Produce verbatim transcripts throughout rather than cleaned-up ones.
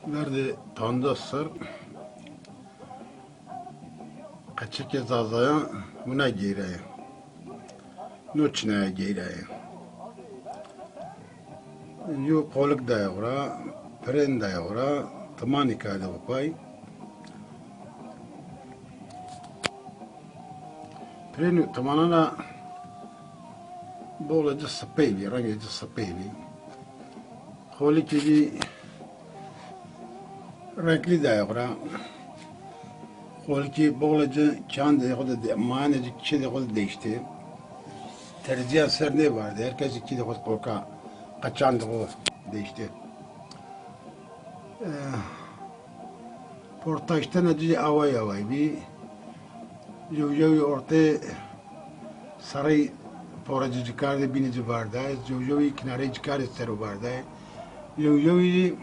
Verdê pancas serr qeçekê Zazayan wina geyraye. No çinaya geyraye. Yo qolik daye xo ra, pirên daye xo ra, timanî kerde xo pay. Pirên û timanan ra boxlê ci sipey bî, rengê ci sipey bî. Qolikî bî renklî daye xo ra. Qolikî boxlê ci çandê xo de, mayanê ci çêdê xo de değişti. Terzîyan ser nêvardê, her kesî çêdê xo de qorka, qeçandê xo değişti. Eh, portaştena ci away away bî. Jew jewî ortê serey pora ci ci kardê bînî ci vardaye. Jew jewî kinarey ci kardê sero vardaye. Jew jewî,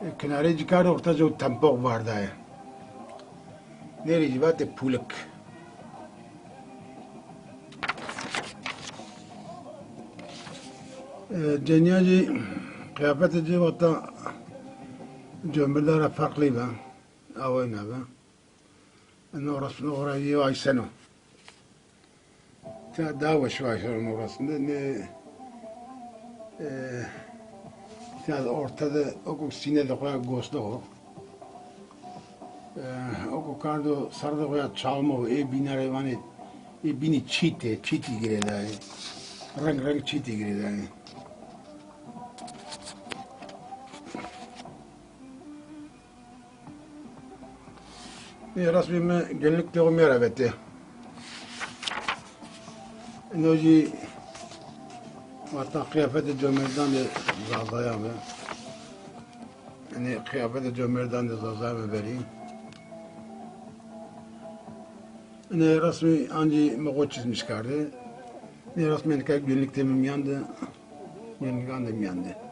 e, kinarey ci kardê orta jew tempox vardaye. Nêrê ci vatê pulik. E, cenya ci, qiyafetê ci wata comirdan ra ferqlî be. Away nabe. No resmî xo ra yew ayseno. Tîya daha weş ayseno no resmî de. Nê, e, tîya de orta de oko sîne de xo ya gosno xo. E, oko kardo ser de xo ya çalmo, ê bîna rê vanê, ê bînî çîtê, çîtî girêdayê. Reng reng çîtî girêdayê. Ê resmî mi günlük de xo mîya ra vetê. Ino jî wata qiyafetê comêrdandê Zazayan be. Yanî qiyafetê comêrdandê Zazayan be verî. Inê resmî ancî mi xo çizmiş kerdê. Nê resmî nika günlük de mi mîyan de, günlükan de mîyan de.